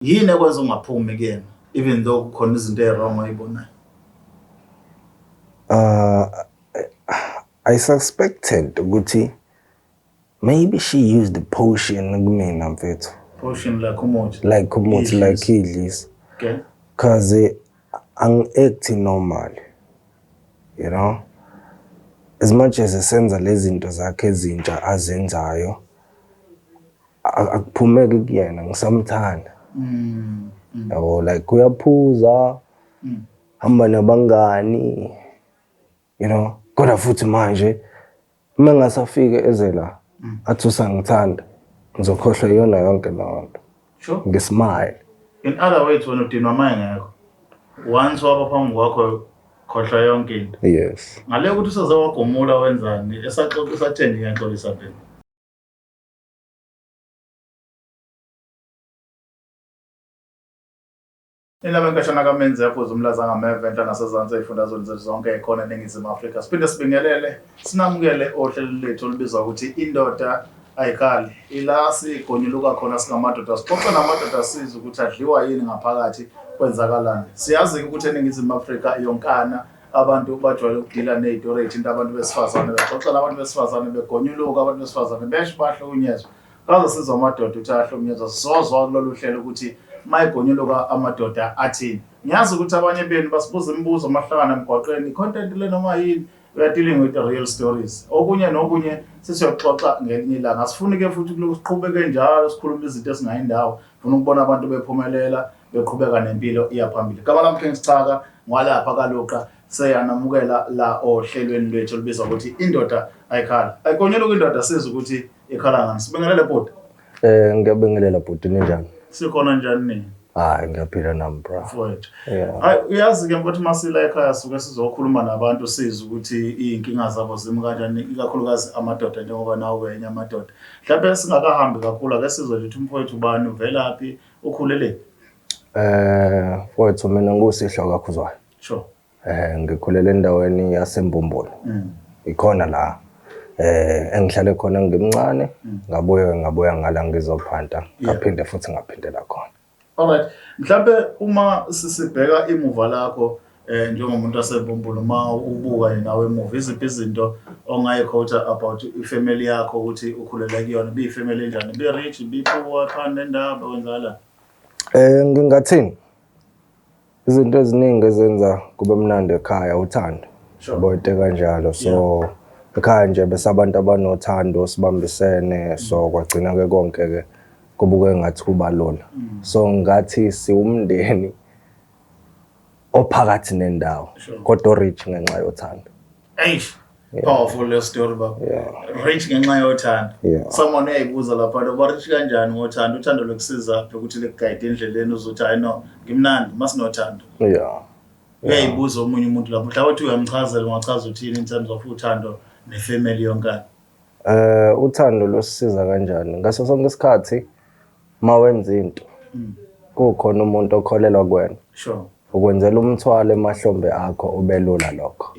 Yini ekwenza ungaphumi kuyena even though kukhona izinto ey-wrong oyibonayo? I suspected ukuthi maybe she used the potion kumina, mfethu. Potion like umuthi? Like umuthi, like idlisa. Okay. 'Cause angi-act normal, you know? As much as esenza lezi zinto zakhe ezintsha azenzayo, akuphumeki kuyena, ngisamthanda. Yabo, like uyaphuza, hamba nabangani, you know? Kodwa futhi manje uma ngasafike eze la athi usangithanda, ngizokhohlwa iyona yonke leyo nto. Ngismile. In other words, wena udinwa uma engekho. Once waba phambi kwakho, khohlwa yonke into. Yes. Ngale ukuthi usaze wagomula wenzani, esaxoxa usatheni ngiyaxolisa phela. Indaba enkashana kaMenzi yaphuza umlaza ngameva enhla nasezansi ey'fundazweni zethu zonke ey'khona eNingizimu Afrika. Siphinde sibingelele, sinamukele ohlelo lethu olubizwa ukuthi Indoda Ayikhali. Ila sigonyuluka khona singamadoda, sixoxe namadoda sizwe ukuthi adliwa yini ngaphakathi, kwenzakalani. Siyazi-ke ukuthi eNingizimu Afrika yonkana abantu bajwayele ukudila ney'tori ey'thinta abantu besifazane, bexoxela abantu besifazane, begonyuluka abantu besifazane, besho bahlukunyezwa. Kaze sizwe amadoda ukuthi ayahlukunyezwa, sizozwa kulolu hlelo ukuthi mayigonyuluka amadoda athini. Ngiyazi ukuthi abanye benu basibuza imibuzo mahlangana emgwaqeni, content le noma yini, we are dealing with the real stories. Okunye nokunye sesiyoxoxa ngelinye ilanga. Asifuni ke futhi kulokhu siqhubeke njalo sikhuluma izinto ezingayi ndawo. Funa ukubona abantu bephumelela, beqhubeka nempilo iya phambili. Igama lami King Schaka, ngwalapha kaLuqa, seyanamukela la ohlelweni lwethu olubizwa ukuthi Indoda Ayikhali. Ayigonyuluka indoda, sizwe ukuthi ikhala ngani. Sibingelele bhuti. Ngiyabingelela bhuti, ninjani? Sikhona, njani nini? Hayi, ngiyaphila nami, bro. Mfowethu. Yeah. Hayi, uyazi ke mfowethu, masila ekhaya suke sizokhuluma nabantu sizwe ukuthi iy'nkinga zabo zimi kanjani, ikakhulukazi amadoda, njengoba nawe wenye amadoda. Mhlawumbe singakahambi kakhulu, ake sizwe nje ukuthi umfowethu ubani, uvelaphi, ukhulele. Mfowethu, mina nguSihlo kaKhuzwayo. Ngikhulele endaweni yaseMbumbulu. Ikhona la engihlale khona ngimncane, ngabuya ngala ngizophanta, ngaphinde futhi ngaphindela khona. Alright. Mhlambe uma sisibheka imuva lakho njengomuntu waseMbumbulu, uma ubuka nje nawe emuva, iziphi izinto ongayiquote about ifamily yakho ukuthi ukhulele kuyona, ibiyifamily enjani? Ibi-rich, ibi-poor, phana nendaba, kwenzakalani? Ngingathini? Izinto eziningi ezenza kube mnandi ekhaya uthando. Yabo, into kanjalo. So ekhaya nje besabantu abanothando, sibambisene, so kwagcina ke konke ke kubuke ngathi kuba lula. So ngathi siwumndeni ophakathi nendawo kodwa rich ngenxa yothando. Eish. Powerful le story, baba. Rich ngenxa yothando. Someone uyayibuza lapha, uba rich kanjani ngothando? Uthando lokusiza phi ukuthi likuguide endleleni uzothi hayi no, ngimnandi masinothando. Uyayibuza omunye umuntu lapho. Mhlawumbe uthi uyamchazela, ungachaza uthini in terms of uthando nefamily yonkana? Uthando losisiza kanjani? Ngaso sonke isikhathi mawenza into kukhona umuntu okholelwa kuwena. Ukwenzela umthwalo emahlombe akho ubelula lokho.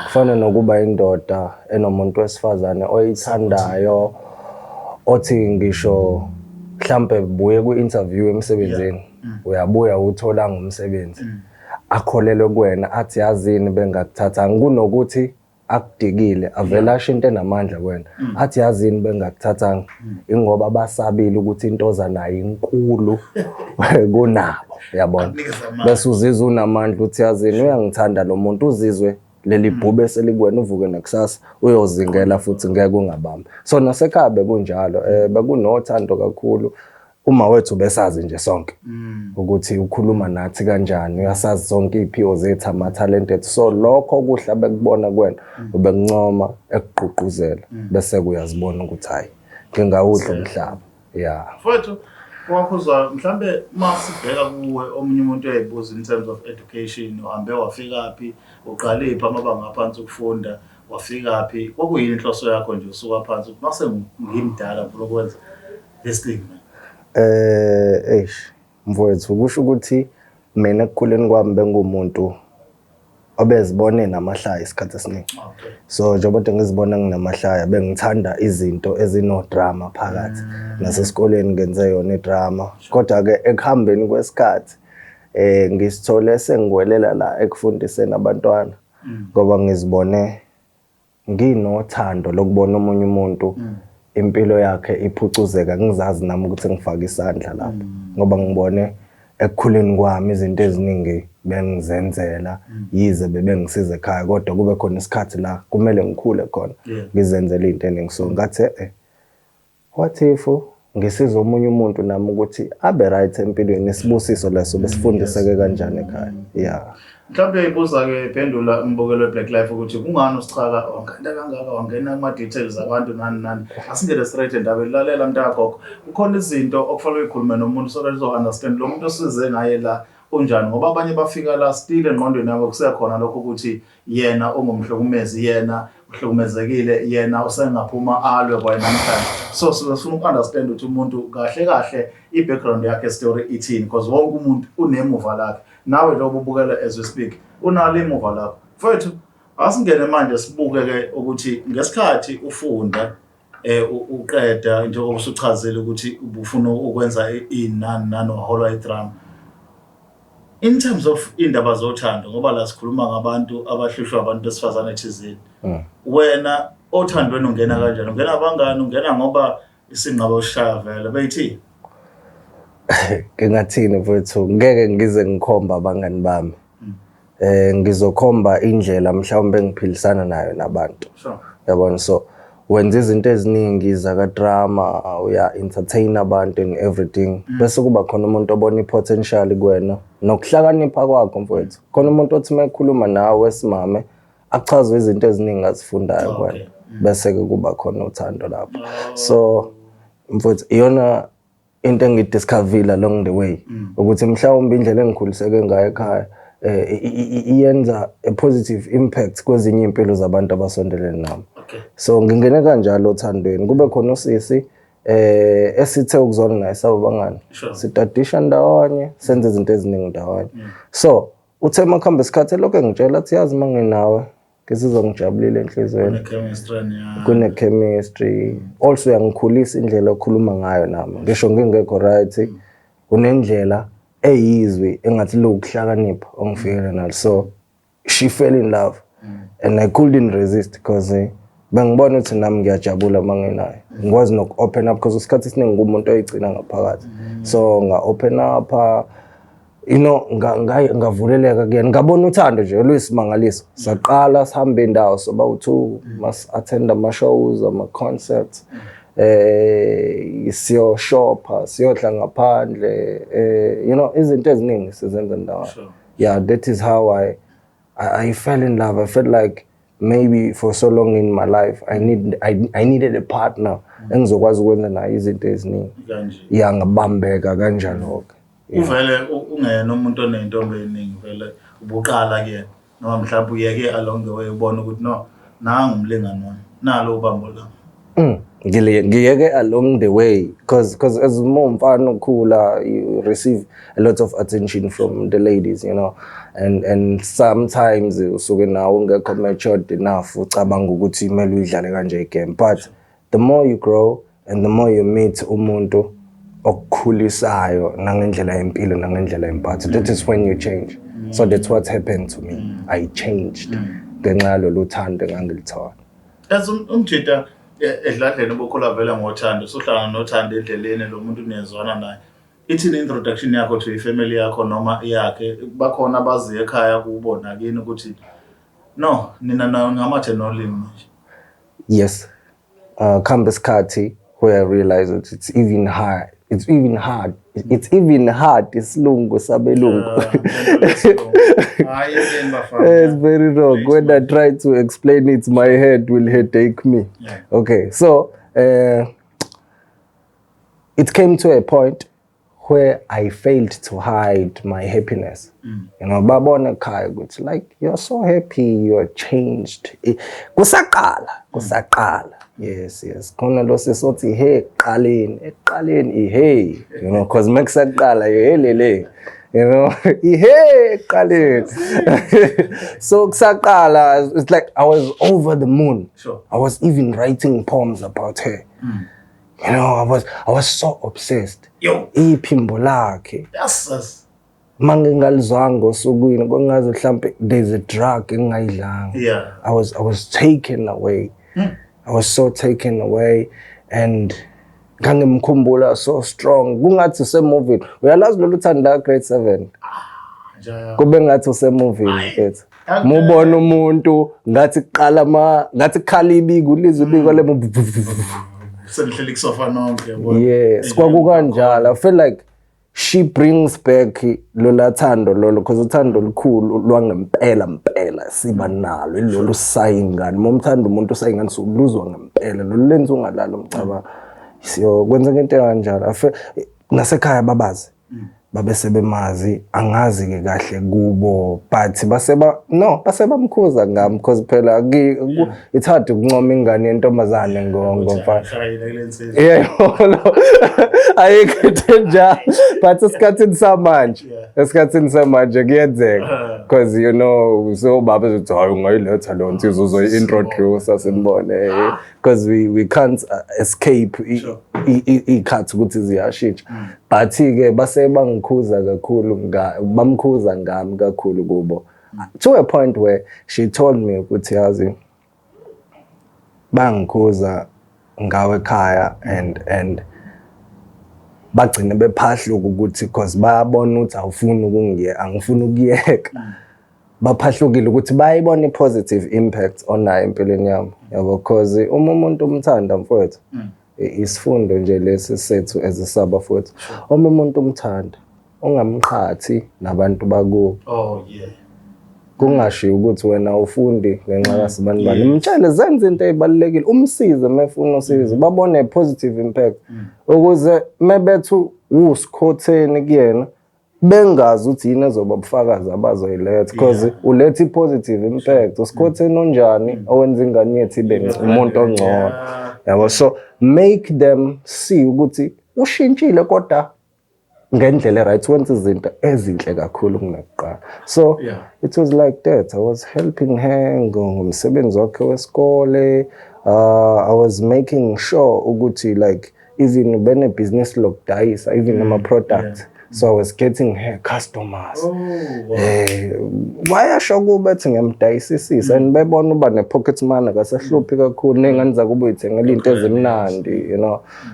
Kufana nokuba indoda enomuntu wesifazane oyithandayo, othi ngisho mhlambe buye ku-interview emsebenzini, uyabuya utholanga umsebenzi, akholelwe kuwena athi yazini bengakuthatha, kunokuthi akudikile avele asho into enamandla kuwena athi yazini bengakuthathanga ingoba basabile ukuthi into oza nayo inkulu kunabo, uyabona. Akunikeza amandla. Bese uzizwa unamandla uthi yazini uyangithanda lo muntu, uzizwe leli bhube selikuwena, uvuke nakusasa uyozingela futhi ngeke ungabambi. So nasekhaya bekunjalo, bekunothando kakhulu. Uma wethu besazi nje sonke ukuthi ukhuluma nathi kanjani, uyasazi sonke iy'phiwo zethu, amathalente ethu. So lokho okuhle abekubona kuwena ubekuncoma, ekugqugquzela, bese kuyazibona ukuthi hhayi ngingawudla umhlaba. Yeah. Mfowethu wakhuzwa, mhlambe uma sibheka kuwe omunye umuntu uyayibuza in terms of education, uhambe wafikaphi, uqalephi amabanga aphansi ukufunda, wafikaphi, kwakuyini inhloso yakho nje usuka phansi ukuthi mase ngimdala ngifuna ukwenza this thing, man? Eish mfowethu, kusho ukuthi mina ekukhuleni kwami bengumuntu Obezibone namahlaya isikhathi esiningi. So njengoba kade ngizibona nginamahlaya, bengithanda izinto ezino-drama phakathi. Nasesikoleni ngenze yona idrama. Kodwa-ke ekuhambeni kwesikhathi ngisithole sengiwelela la ekufundiseni abantwana, ngoba ngizibone nginothando lokubona omunye umuntu impilo yakhe iphucuzeka, ngizazi nami ukuthi ngifake isandla lapho, ngoba ngibone ekukhuleni kwami izinto eziningi bengizenzela, yize bebengisiza ekhaya, kodwa kube khona isikhathi la kumele ngikhule khona, ngizenzele into eningi. So ngathi, what if ngisiza omunye umuntu nami ukuthi abe right empilweni? Isibusiso leso besifundiseke kanjani ekhaya, yeah. Mhlawumbe uyayibuza-ke, phendula umbukelo we-Black Life, ukuthi kungani usichaka wangena kangaka, wangena kuma-details abantu, nani nani. Asingene straight endabeni. Lalela, mntakagogo, kukhona izinto okufanele uyikhulume nomuntu so that uzo-understand lo muntu osize ngaye la unjani, ngoba abanye bafika la still engqondweni yabo kusekhona lokho ukuthi yena ungumhlukumezi, yena uhlukumezekile, yena usengaphuma alwe kwaye namhlanje. So sifuna uku-understand ukuthi umuntu kahle kahle i-background yakhe, story ithini, because wonke umuntu unemuva lakhe. Nawe lo ubukela as we speak unalo imuva lakho, mfowethu. Asingene manje, sibuke-ke ukuthi ngesikhathi ufunda, uqeda, njengoba usuchazile ukuthi ubufuna ukwenza ini, nani nani, waholwa idrama in terms of indaba zothando, ngoba la sikhuluma ngabantu abahlushwa abantu besifazane thizeni. Wena othandweni ungena kanjani? Ungena abangani? Ungena ngoba isinqaba ushaya vele beyithi? Ngingathini, mfowethu? Ngeke ngize ngikhomba abangani bami. Ngizokhomba indlela mhlawumbe engiphilisana nayo nabantu. Yabona, so wenza izinto eziningi zaka-drama, uya entertain abantu and everything, bese kuba khona umuntu obona i-potential kuwena nokuhlakanipha kwakho, mfowethu. Khona umuntu othi uma ekhuluma nawe wesimame achaze izinto eziningi azifundayo kuwena, bese-ke kuba khona uthando lapho. So mfowethu, iyona into engidiscoverile along the way, ukuthi mhlawumbe indlela engikhuliseke ngayo ekhaya iyenza a positive impact kwezinye iy'mpilo zabantu abasondelene nami. So ngingene kanjalo othandweni. Kube khona usisi esithe ukuzwana naye, saba bangani. Sitadisha ndawonye, senze izinto eziningi ndawonye. So uthe makuhamba isikhathi elokhu engitshela athi, "Yazi, uma nginawe ngizizwa ngijabulile enhliziyweni." Kune-chemistry ya. Kune-chemistry. Also uyangikhulisa indlela okhuluma ngayo nami, ngisho ngingekho right, unendlela eyizwi engathi lokuhlakanipha ongifikele nalo. So she fell in love and I couldn't resist, because bengibona ukuthi nami ngiyajabula uma nginayo, ngikwazi noku-open up, because isikhathi esiningi kumuntu oyigcina ngaphakathi. So nga-open up, ngavuleleka kuyena, ngabona uthando nje oluyisimangaliso. Saqala sihambe indawo soba u-two, mas-attend ama-shows, ama-concerts, siyoshopha, siyodla ngaphandle, izinto eziningi sizenza ndawonye. Yeah, that is how I fell in love. I felt like maybe for so long in my life I needed a partner engizokwazi ukwenza naye izinto eziningi. Kanje. Yeah, ngabambeka kanjalo-ke. Uvele ungena umuntu oney'ntombi ey'ningi vele ubuqala kuyena, noma mhlawumbe uyeke along the way ubone ukuthi no, nangu umlingani wami, nalo ubambo lami? Ngiyeke along the way, because as more umfana ukhula, you receive a lot of attention from the ladies, and sometimes usuke nawe ungekho matured enough, ucabanga ukuthi kumele uyidlale kanje igame. But the more you grow and the more you meet umuntu okukhulisayo nangendlela yempilo nangendlela yempatho, that is when you change. So that's what happened to me. I changed ngenxa yalolu thando engangilithola. As umjita edladleni ubukhula vele ngothando, usuhlangana nothando endleleni, lo muntu niyezwana naye. Ithini introduction yakho to ifamily yakho noma yakhe? Bakhona abaziyo ekhaya kubo nakini ukuthi no, nina ngamathe nolimi manje? Yes. Kuhamba isikhathi where I realized that it's even hard. It's even hard. It's even hard. Isilungu sabelungu. Hayi, yini bafana. It's very wrong. When I try to explain it, my head will headache me. Okay, so it came to a point where I failed to hide my happiness. Babona ekhaya ukuthi like, "You're so happy, you're changed." Kusaqala, kusaqala. Yes. Khona lo sisothi hey ekuqaleni, ekuqaleni hey, because makusaqala hey lele. Ihe ekuqaleni. So kusaqala, it's like I was over the moon. I was even writing poems about her. I was so obsessed. Yo. Iphimbo lakhe. Yes. Mangingalizwanga osukwini, kwangazi mhlambe there's a drug engingayidlanga. I was taken away. I was so taken away and ngangimkhumbula so strong. Kungathi usemovini. Uyalazi lolu thando la grade 7. Njaya. Kube ngathi usemovini, mfethu. Mubona umuntu ngathi kuqala ma ngathi kukhala ibiko, ulizwe ibiko le. Senihleli kusofa nonke, yabo. Yes, kwakukanjalo. I feel like she brings back lola thando lolo, because uthando olukhulu lwangempela mpela siba nalo ilolu sayingane. Uma umthanda umuntu usayingane, sokuluzwa ngempela lolu lenza ungalali umcabanga. So kwenzeka into kanjalo. I feel nasekhaya babazi, babe sebemazi. Angazi-ke kahle kubo, but baseba no base bamkhuza ngami, because phela it's hard ukuncoma ingane yentombazane ngomfana. Shayile kule nsizwa. Yebo, ayikho into enjalo, but esikhathini samanje, esikhathini samanje kuyenzeka, because so baba uzothi, "Hayi, ungayiletha leyo nsizwa, uzoyi-introduce simbone," because we can't escape iy'khathi ukuthi ziyashintsha. But-ke base bangikhuza kakhulu, bamkhuza ngami kakhulu kubo, to a point where she told me ukuthi, "Yazi, bangikhuza ngawe ekhaya and bagcine bephahluka ukuthi because bayabona ukuthi awufuni ukungiye, angifuni ukuyeka. Baphahlukile ukuthi bayayibona i-positive impact onayo empilweni yami, yabo, because uma umuntu umthanda, mfowethu, isifundo nje lesi sethu as futhi uma umuntu umthanda, ungamqhathi nabantu bakubo. Kungashiwo ukuthi wena awufundi ngenxa kasibani bani. Mtshele zenze into ey'balulekile, umsize uma efuna usizo, babone positive impact, ukuze mebethu usikhotheni kuyena bengazi ukuthi yini ezoba ubufakazi abazoyiletha, because uletha i-positive impact. Usikhotheni onjani owenza ingane yethu ibe umuntu ongcono?" Yabo, so make them see ukuthi ushintshile, kodwa ngendlela right, wenza izinto ezinhle kakhulu kunakuqala. So it was like that. I was helping her ngomsebenzi wakhe wesikole. I was making sure ukuthi like even benebhizinisi lokudayisa, even ama-products, so I was getting her customers. Wayasho kuba ethi ngiyamdayisisisa and bebona uba ne-pocket money, akasahluphi kakhulu, ney'ngane zakubo uy'thengela iy'nto ezimnandi.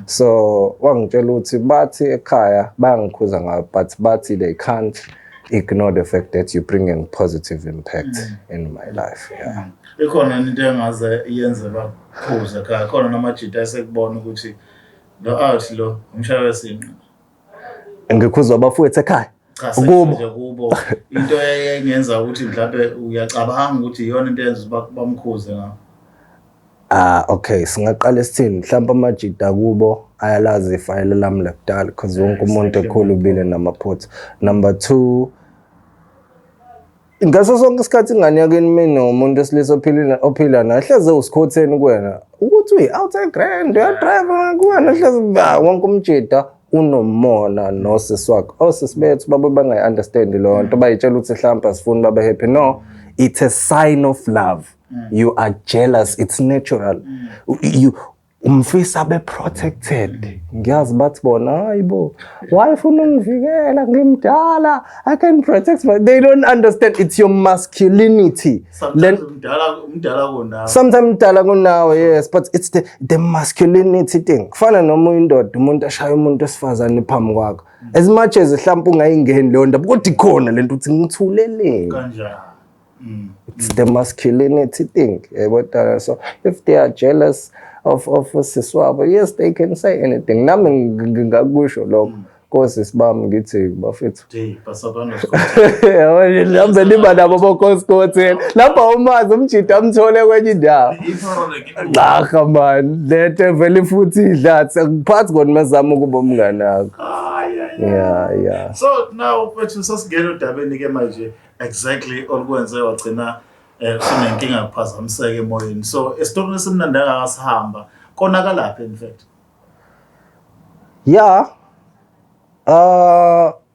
So wangitshela ukuthi bathi ekhaya bayangikhuza ngayo, but bathi they can't ignore the fact that you bringing positive impact in my life, yeah. Ikhona into engaze iyenze bakhuze ekhaya khona namajita esekubona ukuthi lo out lo umshayo wesinqa? Ngikhuzwa abafowethu ekhaya? Cha. Kubo. Nje kubo, into engenza ukuthi mhlawumbe uyacabanga ukuthi iyona into eyenza ukuthi bamkhuze ngayo. Ah, okay, singaqala sithini? Mhlawumbe amajita kubo ayalazi ifayela lami lakudala, because wonke umuntu ekhulu ubile namaphutha. Number 2, ngaso sonke isikhathi ingane yakini mina umuntu wesilisa ophila ophila naye hleze usikhotheni kuwena ukuthi uyi-out grand, uyadrive kuwena, hleze ba wonke umjida unomona nosisi wakhe. Osisi bethu babe bangayi-understandi leyo nto, bayitshela ukuthi mhlawumbe asifuni babe happy. No, it's a sign of love. You are jealous, it's natural. You umfisa be protected. Ngiyazi bathi bona, "Hayibo, why ufuna ungivikela? Ngimdala, I can protect my." They don't understand it's your masculinity. Sometimes umdala, umdala kunawe. Sometimes mdala kunawe, yes, but it's the masculinity thing. Kufana noma uyindoda, umuntu ashaya umuntu wesifazane phambi kwakho, as much as mhlawumbe ungayingeni leyo ndaba, kodwa ikhona lento ukuthi ngithuleleni. Kanjani? It's the masculinity thing, yabo tana. So if they are jealous of usisi wabo, yes, they can say anything. Nami ngingakusho lokho kosisi bami, ngithi, "Bafethu." Hey, basabana. Yabo, mhlawumbe niba nabo bokosikhotheni lapha, umazi umjida amthole kwenye indawo. Cha man, lento vele futhi idlathi akuphathi kona mazama ukuba umngane wakho. Yeah. So now, mfethu, sasingena odabeni ke manje exactly olukwenze wagcina usunenkinga yokuphazamiseka emoyeni. So esitolweni esimnandi akasihamba konakalaphi, in fact? Yeah.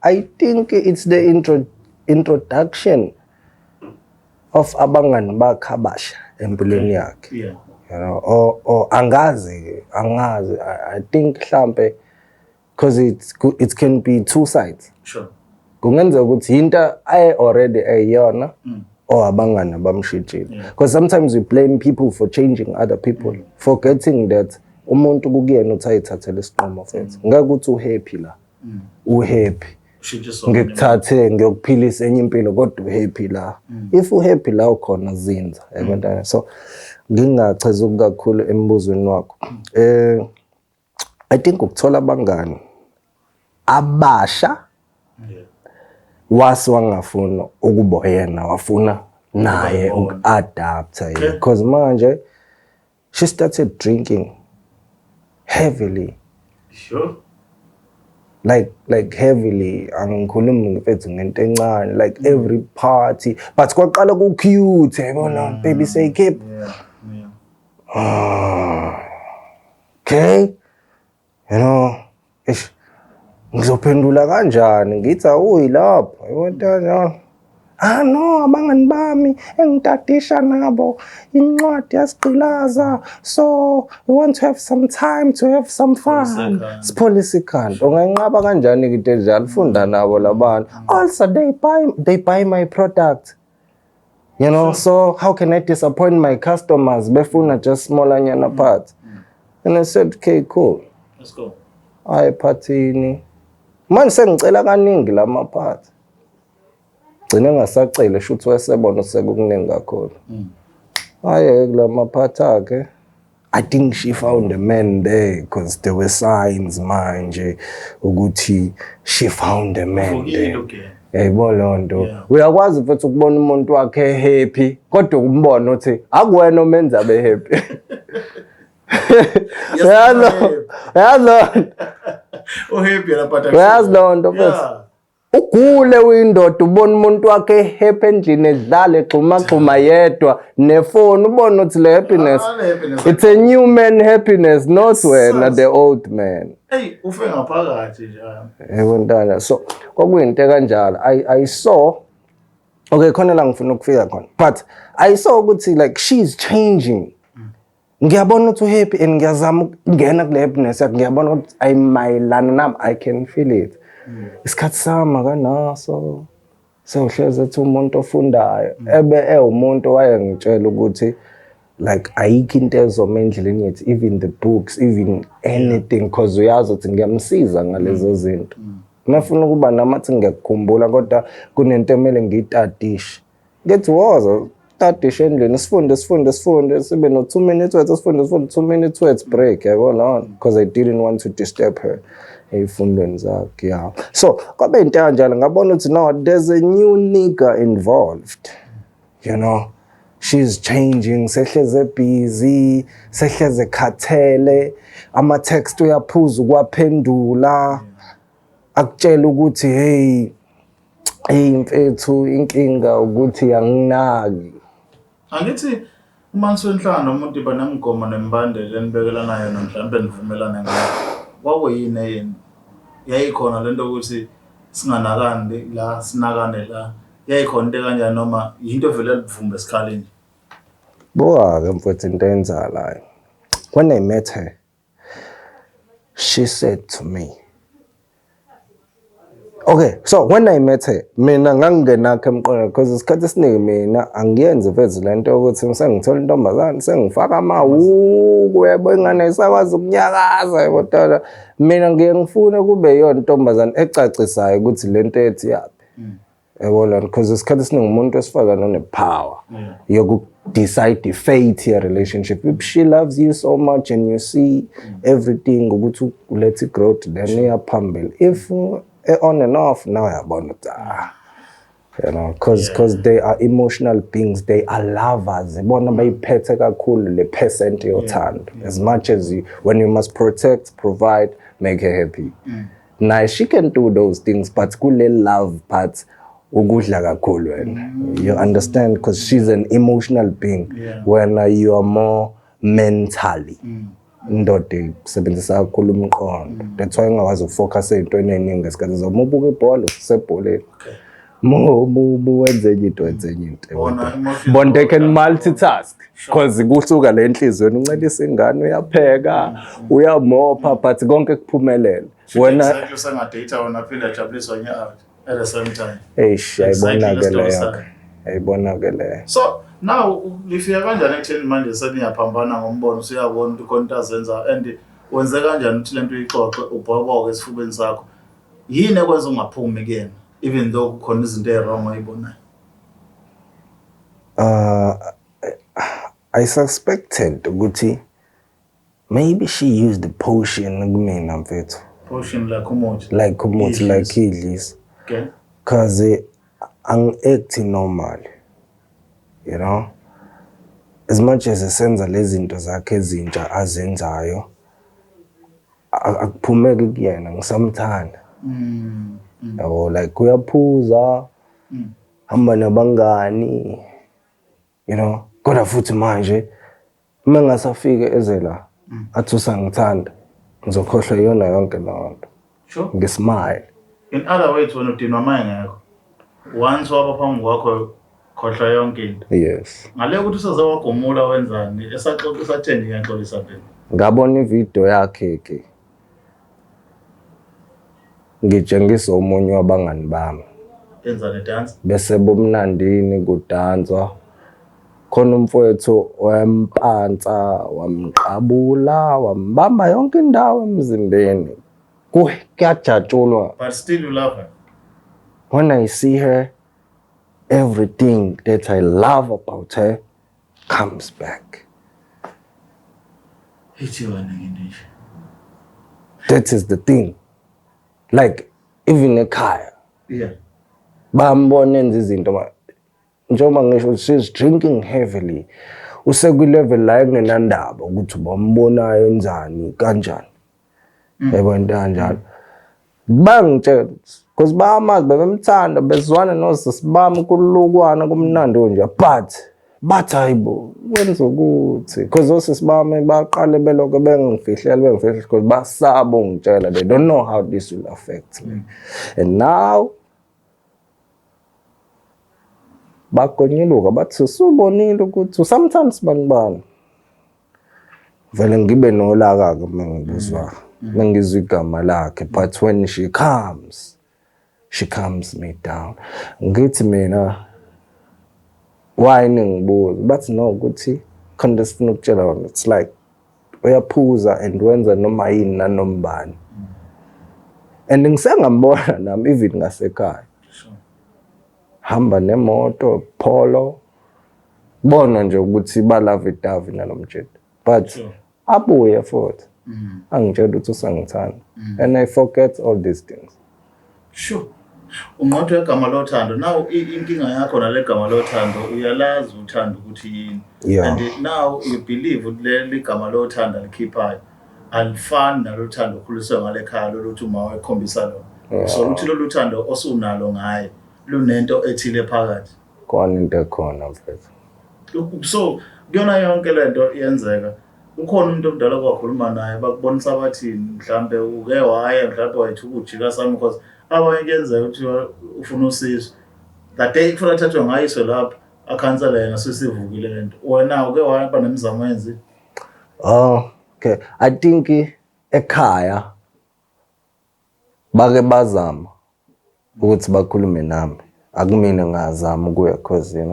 I think it's the introduction of abangani bakhe abasha empilweni yakhe. Or angazi, angazi. I think mhlambe because it can be two sides. Kungenzeka ukuthi into aye already eyona or abangani abamshintshile. Because sometimes we blame people for changing other people, forgetting that umuntu kukuyena uthi ayithathele isinqumo futhi. Ngeke ukuthi uhappy la. Uhappy. Ushintshe sona. Ngikuthathe ngiyokuphilisa enye impilo, kodwa uhappy la. If uhappy la ukhona, zinza, yabona. So ngingachazi kakhulu embuzweni wakho. I think ukuthola abangani abasha wase wangafuna ukuba yena, wafuna naye Ukubona. uku-adapta, because manje she started drinking heavily. Like heavily, angikhulumi mfethu ngento encane, like every party, but kwaqala ku cute, yabona, baby say keep. Okay, ish, ngizophendula kanjani ngithi awuyi lapho, yabona kanjalo. Ah no, abangani bami engitadisha nabo, incwadi yasigqilaza, so we want to have some time to have some fun. Sipholise. Sipholise ikhanda, unganqaba kanjani into enjalo? Funda nabo labantu. Also they buy my product, so how can I disappoint my customers befuna just smallanyana parts? And I said, "Okay, cool." Let's go. Aye phathini manje sengicela kaningi lama parts, gcine ngasacele, shuthi wesebona sekukuningi kakhulu. Aye kulama parts akhe, I think she found a man there, because there were signs manje ukuthi she found a man Uvukile there. ugena. Yayibona leyo nto. Yeah. Uyakwazi futhi ukubona umuntu wakhe happy, kodwa ukumbona uthi akuwena omenza abe happy. Uyazi uyazi loo nto. Uhappy yena, but Uyazi leyo nto, mfethu. Ugule uyindoda, ubona umuntu wakhe happy endlini, edlala, egxuma gxuma yedwa nefoni, ubone ukuthi le happiness, Ah, le happiness. it's a new man happiness, not wena Sus. the old man. Hey, ufe ngaphakathi nje. Yebo ntana, so kwakuyinto kanjalo. I saw, okay, khona la ngifuna ukufika khona, but I saw ukuthi like she's changing. Ngiyabona ukuthi uhappy and ngiyazama ukungena kule happiness yakhe. Ngiyabona ukuthi ayimayelana nami, I can feel it. Isikhathi sami akanaso, sewuhlezi ethi umuntu ofundayo, ebe ewumuntu wayengitshela ukuthi like ayikho into ezoma endleleni yethu, even the books, even anything, because uyazi ukuthi ngiyamsiza ngalezo zinto. Mafuna ukuba nami athi ngiyakukhumbula, kodwa kunento emele ngiyitadishe. Ngithi woza tadishe endlini, sifunde, sifunde, sifunde, sibe no 2 minutes worth, sifunde, sifunde, 2 minutes worth break, yabona, because I didn't want to disturb her ey'fundweni zakhe, yeah. So kwabe into kanjalo, ngabona ukuthi no, there's a new nigger involved. She's changing, sehleze busy, sehleze khathele, ama-text uyaphuza ukwaphendula, akutshela ukuthi hey, hey mfethu, inkinga ukuthi anginaki. Angithi uma nisuke nomuntu iba nemigomo nemibandela enibekelana yona, mhlawumbe nivumelane ngayo. Kwakuyini eyenu? Yayikhona lento ukuthi singanakani la, sinakane la? Yayikhona into kanjani noma yinto vele elivumba esikhaleni? Buka-ke mfethu, into eyenzakalayo. When I met her, she said to me, okay, so when I met her, mina ngangingenakho emqondweni, because isikhathi esiningi mina angiyenzi mfethu le nto yokuthi sengithola intombazane sengifaka amawuku, yabo, ingane ayisakwazi ukunyakaza, yabo tata. Mina ngiye ngifune kube yiyona intombazane ecacisayo ukuthi le nto ethi yaphi. Yabona, because isikhathi esiningi umuntu wesifazane une-power yoku-decide i-fate ye-relationship. If she loves you so much and you see everything ukuthi uletha i-growth, then iyaphambili. If on and off, now uyabona ukuthi ah, because they are emotional beings, they are lovers. Bona bayiphethe kakhulu le percent yothando. As much as you, when you must protect, provide, make her happy. Now she can do those things, but kule love part ukudla kakhulu wena. You understand? Because she's an emotional being. Yeah. When you are more mentally. Indoda isebenzisa kakhulu umqondo, that's why ungakwazi ukufocus ey'ntweni ey'ningi ngesikhathi. Uma ubuka ibhola, usebholeni. Uma wenze enye into, wenze enye into. Bona, emotions. Bona, they can multitask because kusuka le enhliziyweni. Uncelisa ingane, uyapheka, uyamopha, but konke kuphumelele wena. Exactly, usengadate wona aphinde ajabuliswe nge-art at the same time. Eish. Exactly, Yayibona-ke lesto leyo. sakhe. Yayibona-ke leyo. So now lifika kanjani ekutheni manje seniyaphambana ngombono, usuyabona ukuthi khona into azenza, and wenze kanjani ukuthi lento uyixoxe, ubhoboke esifubeni sakho? Yini ekwenza ungaphumi kuyena even though kukhona izinto ey'wrong oyibonayo? I suspected ukuthi maybe she used the potion kumina, mfethu. Potion like umuthi? Like umuthi. Idlisa. Like idlisa. 'Cause angi-act normal, as much as esenza lezi zinto zakhe ezintsha azenzayo, akuphumeki kuyena, ngisamthanda. Yabo, like uyaphuza, hamba nabangani, kodwa futhi manje uma ngasafike eze la athi usangithanda, ngizokhohlwa iyona yonke leyo nto. Ngismile. In other words, wena udinwa uma engekho. Once waba phambi kwakho, khohlwa yonke into. Yes. Ngale ukuthi usaze wagomula, wenzani, esaxoxa, esatheni, ngiyaxolisa phela. Ngabona ividiyo yakhe ke ngitshengisa omunye wabangani bami. Enzani, dance? Bese bomnandini kudanswa khona, umfowethu wempansa wamqabula, wambamba yonke indawo emzimbeni. Kuyajatshulwa. But still you love her? When I see her, everything that I love about her comes back. Ithi wena ngento nje. That is the thing, like even ekhaya bambona enza izinto njengoba ngisho, she's drinking heavily, usekwi-level la engenandaba ukuthi bambonayo enzani kanjani, yabo, into kanjalo. Bangitshela because bayamazi, bebemthanda, bezwana nosisi bami, kulukwana kumnandi nje, but bathi, "Hayibo, wenza ukuthi," because osisi bami baqale belokho bengifihlela, bengifihlela because basaba ungitshela. They don't know how this will affect me, and now bagonyuluka, bathi usubonile ukuthi sometimes bani bani. Vele ngibe nolaka-ke uma ngibuzwa, uma ngizwa igama lakhe, but when she comes, she calms me down. Ngithi mina, "Why ningibuza?" Bathi, "No, ukuthi khona esifuna ukutshela wona." It's like uyaphuza and wenza noma yini nanoma bani, and ngisengambona nami even ngasekhaya hamba nemoto Polo, bona nje ukuthi ba-lovey-dovey nalomjita, but abuye futhi angitshela ukuthi usangithanda and I forget all these things. Sure. Unqothwe igama lothando. Now inkinga yakho nale gama lothando, uyalazi uthando ukuthi yini. Yeah. And now you believe ukuthi leli gama lothando alikhiphayo alifani nalo thando okhuliswe ngale khaya, loluthi uma wekhombisa lona. Yeah. So ukuthi lolu thando osunalo ngaye lunento ethile phakathi. Khona into ekhona, mfethu. So kuyona yonke lento iyenzeka, ukhona umuntu omdala okwakhuluma naye, bakubonisa bathini? Mhlambe uke waya, mhlambe wayethuka ujika sami, because abanye kuyenzeka ukuthi ufuna usizo that day, kufuna athathwe ngayiswe lapho akhansele yena, sesivukile lento. Wena uke waba nemizamo yenzi? Oh, okay. I think ekhaya bake bazama ukuthi bakhulume nami. Akumina ngazama ukuya 'cause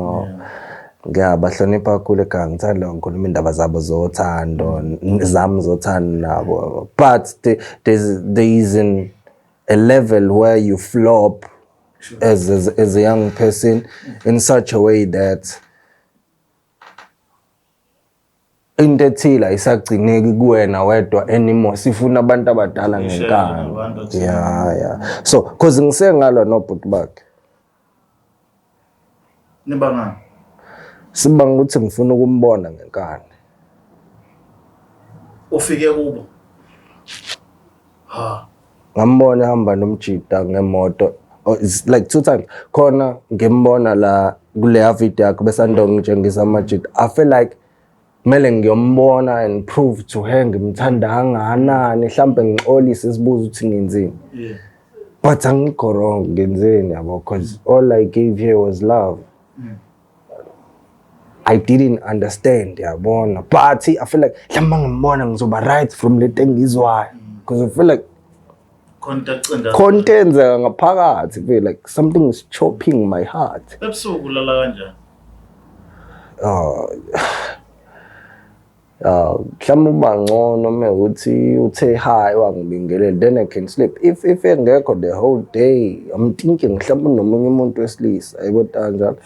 ngiyabahlonipha kakhulu ekhaya, ngithanda ngikhuluma indaba zabo zothando, zami zothando nabo. But there is a level where you flop as a young person in such a way that into ethile ayisagcineki kuwena wedwa anymore, sifuna abantu abadala Nishare ngenkani. nabantu athile. Yeah, so 'cause ngisengalwa nobhuti bakhe. Nibangani? Sibanga ukuthi ngifuna ukumbona ngenkani. Ufike kubo ha? Ngambona ehamba nomjida ngemoto. Oh, it's like two times khona ngimbona la kuleya video yakho, besando ngitshengisa amajida. I feel like Kumele ngiyombona and prove to her ngimthanda kangakanani, mhlambe ngixolise sibuze ukuthi ngenzeni. But angikho wrong, ngenzeni, yabo, because all I gave her was love. I didn't understand, yabona, but I feel like mhlawumbe ngimbona ngizoba right from lento engizwayo, because I feel like Khona into acinda. Khona into eyenzeka ngaphakathi, feel like something is chopping my heart. Ebusuku ulala kanjani? Oh, mhlawumbe uba ngcono uma ukuthi uthe hi, wangibingelela, then I can sleep. If engekho the whole day, I'm thinking mhlawumbe unomunye umuntu wesilisa, ayibo kanjalo,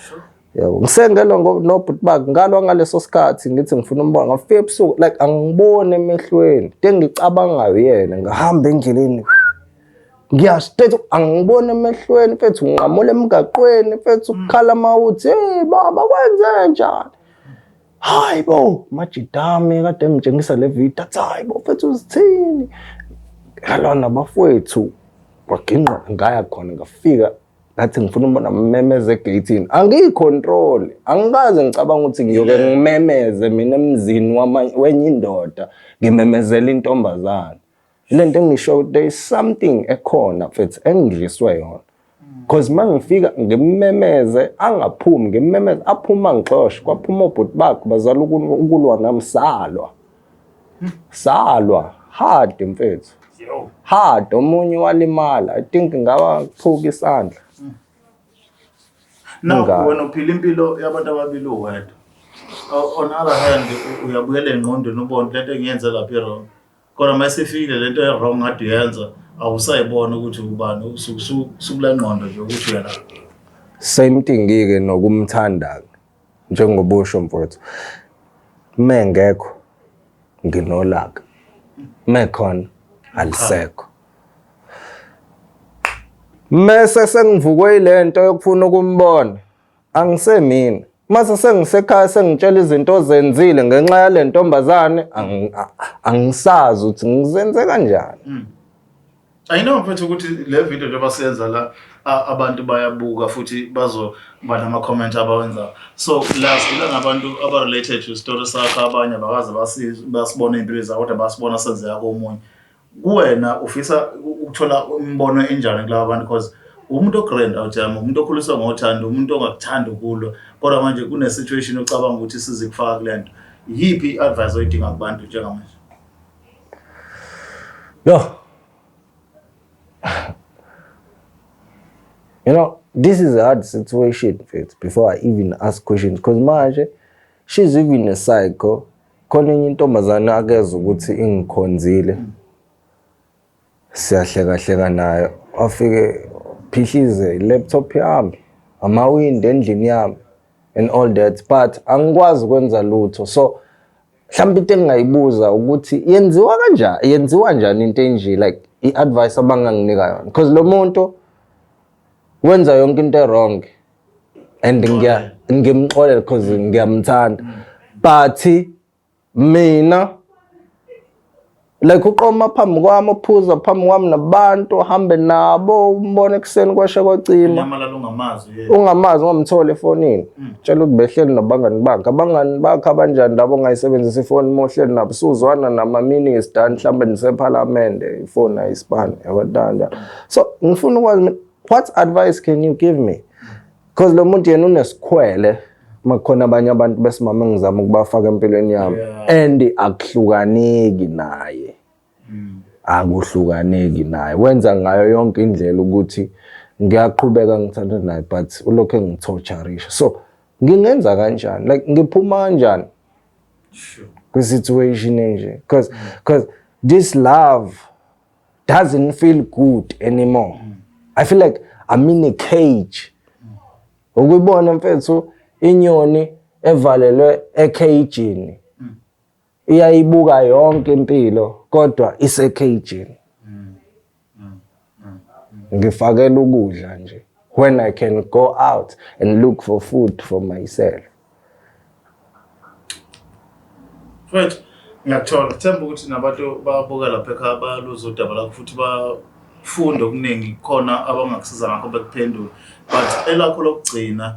yabo. Ngisengelwa nobhuti bakhe, ngalwa ngaleso sikhathi ngithi ngifuna umbona, ngafika ebusuku, like angiboni emehlweni, into engicabangayo yena. Ngahamba endleleni, ngiya straight, angiboni emehlweni, mfethu, nginqamula emgaqweni, mfethu, kukhala mawuthi, "Hey baba, kwenze njani?" Hayi bo, majidami kade ngitshengisa le video, athi, "Hayi bo mfethu, uzithini?" Ngalwa nabafowethu, kwaginqa, ngaya khona, ngafika ngathi ngifuna umbona, mmemeze egeyithini, angiyi-control. Angikaze ngicabanga ukuthi ngiyoke ngimemeze mina emzini wenye indoda, ngimemezela intombazane. Le nto engisho, there is something ekhona, mfethu, engidliswe yona, because uma ngifika ngimemeze angaphumi, ngimemeze aphuma, ngixoshe, kwaphuma obhuti bakhe bazala ukulwa nami, salwa, salwa hard, mfethu. Yo. Hard, omunye walimala, I think ngaba kuphuka isandla. Now Ingane. wena uphila impilo yabantu ababili uwedwa. On other hand, uyabuyela engqondweni ubone lento engiyenze lapha i-wrong. Kodwa uma isifikile lento e-wrong ngathi uyenza, awusayibona ukuthi ubani usukule ngqondo nje ukuthi uyena. Same thing-ke nokumthanda, njengoba usho, mfowethu, mengekho nginolaka, mekhona alisekho. Mese sengivukwe yilento yokufuna ukumbona, angisemina. Mase sengisekhaya sengitshela izinto ozenzile ngenxa yale ntombazane, angisazi ukuthi ngizenze kanjani. I know, mfethu, ukuthi le video njengoba siyenza la, abantu bayabuka futhi bazoba nama-comment abawenzayo. So la sidila ngabantu aba-related to story sakho, abanye abakaze basibone iy'mpilo zabo kodwa basibona senzeka komunye. Kuwena ufisa ukuthola imibono enjani kulaba bantu? Because umuntu o-grand out yami, umuntu okhuliswa ngothando, umuntu ongakuthandi ukulwa, kodwa manje kune-situation ocabanga ukuthi sizikufaka kule nto. Yiphi i-advice oyidinga kubantu njengamanje? Yo. This is a hard situation, mfethu, before I even ask questions. Because manje, she's even a psycho. Khona enye intombazane akeza ukuthi ingikhonzile. Siyahleka hleka nayo. Afike phihlize i-laptop yami, amawindi endlini yami and all that. But angikwazi ukwenza lutho. So mhlawumbe into engingayibuza ukuthi yenziwa kanjani, yenziwa njani into enje, like i-advice abanganginika yona, because lo muntu wenza yonke into wrong and ngimxolela because ngiyamthanda, but mina like uqoma phambi kwami, uphuza phambi kwami nabantu, uhambe nabo, umbone ekuseni kwasha kwacima. Nyamalala ungamazi, yeah. Ungamazi, ungamtholi efonini, tshela ukuthi behleli nabangani bakhe. Abangani bakhe abanjani labo ongayisebenzisa ifoni uma uhleli nabo? Suzwana nama-minister mhlawumbe nisephalamende, ifoni ayisipani, yabo, so ngifuna ukwazi mina, what advice can you give me? Because lo muntu yena unesikhwele uma kukhona abanye abantu besimame engizama ukubafaka empilweni yami and akuhlukaneki naye, akuhlukaneki naye, wenza ngayo yonke indlela ukuthi ngiyaqhubeka ngithanda naye, but ulokhu engi-torturisha. So ngingenza kanjani, like ngiphuma kanjani kwi-situation enje? Because this love doesn't feel good anymore. I feel like I'm in a cage. Ukuyibona, mfethu, inyoni evalelwe e-cage-ini iyayibuka yonke impilo kodwa ise-cage-ini. Ngifakela ukudla nje when I can go out and look for food for myself. Mfethu, ngiyakuthola. Themba ukuthi nabantu babuka lapha ekhaya baluza udaba lakho futhi bafunde okuningi khona abangakusiza ngakho bekuphendula. But elakho lokugcina.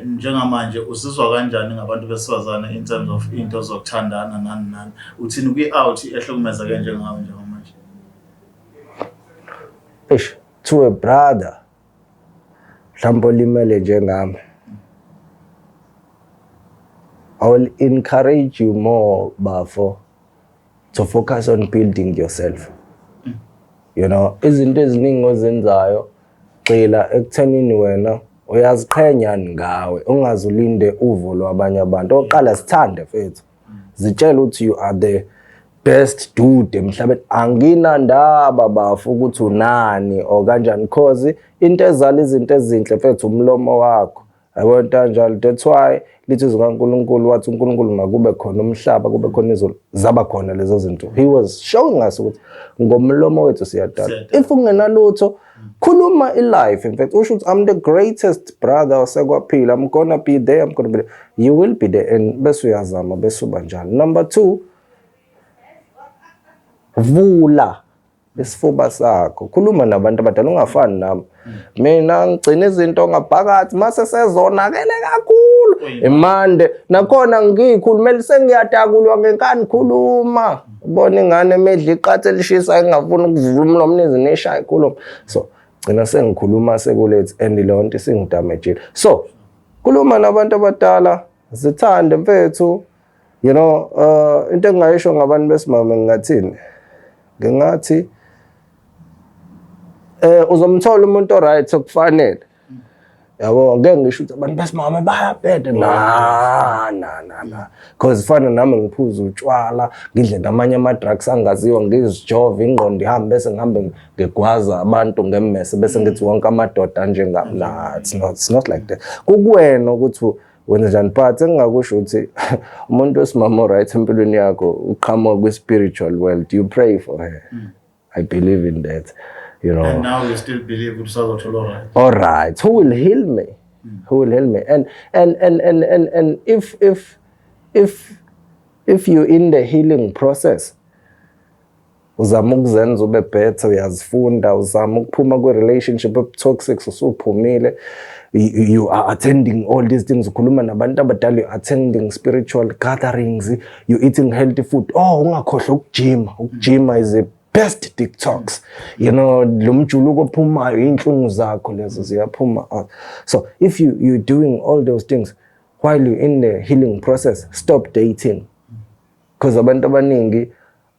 Njengamanje uzizwa kanjani ngabantu besifazane in terms of into zokuthandana, nani nani? Uthini kwi-out ehlukumezeke njengawe njengamanje? Eish, to a brother mhlawumbe olimele njengami, I will encourage you more, bafo, to focus on building yourself. Izinto eziningi ozenzayo, gxila ekuthenini wena uyaziqhenya ngawe, ungaze ulinde uvo lwabanye abantu. Oqala sithande, mfethu, zitshela ukuthi you are the best dude emhlabeni. Anginandaba, bafo, ukuthi unani or kanjani, cause into ezala izinto ezinhle, mfethu, umlomo wakho, yabo, into kanjalo. That's why lithi izwi kaNkulunkulu, wathi uNkulunkulu, "Makube khona umhlaba, kube khona izulu," zaba khona lezo zinto. He was showing us ukuthi ngomlomo wethu siyadala. Siyadala. If ungenalutho, khuluma i-life. In fact, usho ukuthi, "I'm the greatest brother osekwaphila. I'm gonna be there, I'm gonna be there." You will be there, and bese uyazama, bese uba njalo. Number two, vula isifuba sakho, khuluma nabantu abadala. Ungafani nami, mina ngigcina izinto ngaphakathi mase sezonakele kakhulu imande nakhona ngiyikhulumela, sengiyadakulwa ngenkani. Khuluma, ubona ingane emedla iqatha elishisa, engafuni ukuvula umlomo, nezineshaya ikhuluma. So gcina sengikhuluma seku-late and leyo nto isingidamejile. So khuluma nabantu abadala, zithande, mfethu. Into engingayisho ngabantu besimame, ngingathini? Ngingathi uzomthola umuntu oright okufanele, yabo. Ngeke ngisho ukuthi abantu besimame bayabheda, na na na na, because fana nami ngiphuza utshwala, ngidle namanye ama-drugs angaziwa, ngizijove, ingqondo ihambe, bese ngihambe ngigwaza abantu ngemmese, bese ngithi wonke amadoda anjengami. Na, it's not like that. Kukuwena ukuthi wenza njani, but engingakusho ukuthi umuntu wesimame oright empilweni yakho uqhamuka kwi-spiritual world. You pray for her. I believe in that. And now you still believe ukuthi usazothola right? All right, who will heal me, who will heal me? And if you're in the healing process, uzama ukuzenza ube better, uyazifunda, uzama ukuphuma kwi-relationship toxic, usuphumile, you are attending all these things, ukhuluma nabantu abadala, you attending spiritual gatherings, you eating healthy food. Oh, ungakhohlwa ukujima. Ukujima is a best detox. Lo mjuluko ophumayo, iy'nhlungu zakho lezo ziyaphuma out. So if you're doing all those things while you're in the healing process, stop dating, because abantu abaningi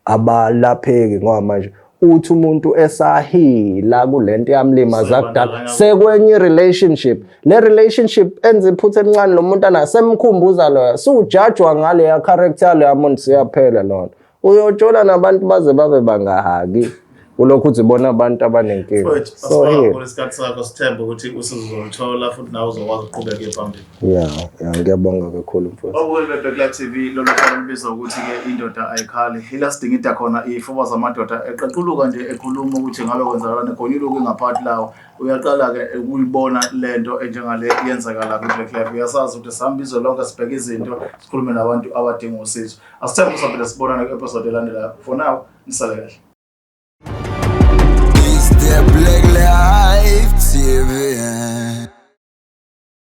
abalapheki ngoba manje uthi umuntu esahila kulento yamlimaza kudala, sekwenye relationship, le relationship enza iphutha elincane, lo muntu anasemkhumbuza loya, sujajwa ngaleya character yaloya muntu, siyaphela lona. Uyotshola nabantu baze babe bangahaki kulokhu uthi bona abantu abanenkinga. Mfowethu, So asibonga here kakhulu isikhathi sakho. Sithembe ukuthi usizo uzoluthola futhi nawe uzokwazi ukuqhubeka phambili. Yeah, ngiyabonga kakhulu, mfowethu. Babukeli be-Black Life TV, lolu hlelo lubizwa ukuthi-ke Indoda Ayikhali. Ila sidingida khona iy'fuba zamadoda eqaquluka nje, ekhuluma ukuthi ngabe kwenzakalani, egonyuluka ingaphakathi lawo. Uyaqala-ke ukuyibona le nto enjengale yenzakala kwi-Black Life. Uyasazi ukuthi sihamba izwe lonke, sibheke izinto, sikhulume nabantu abadinga usizo. Asithembe uzophinde sibonane kwi-episode elandelayo. For now, nisale kahle. It's the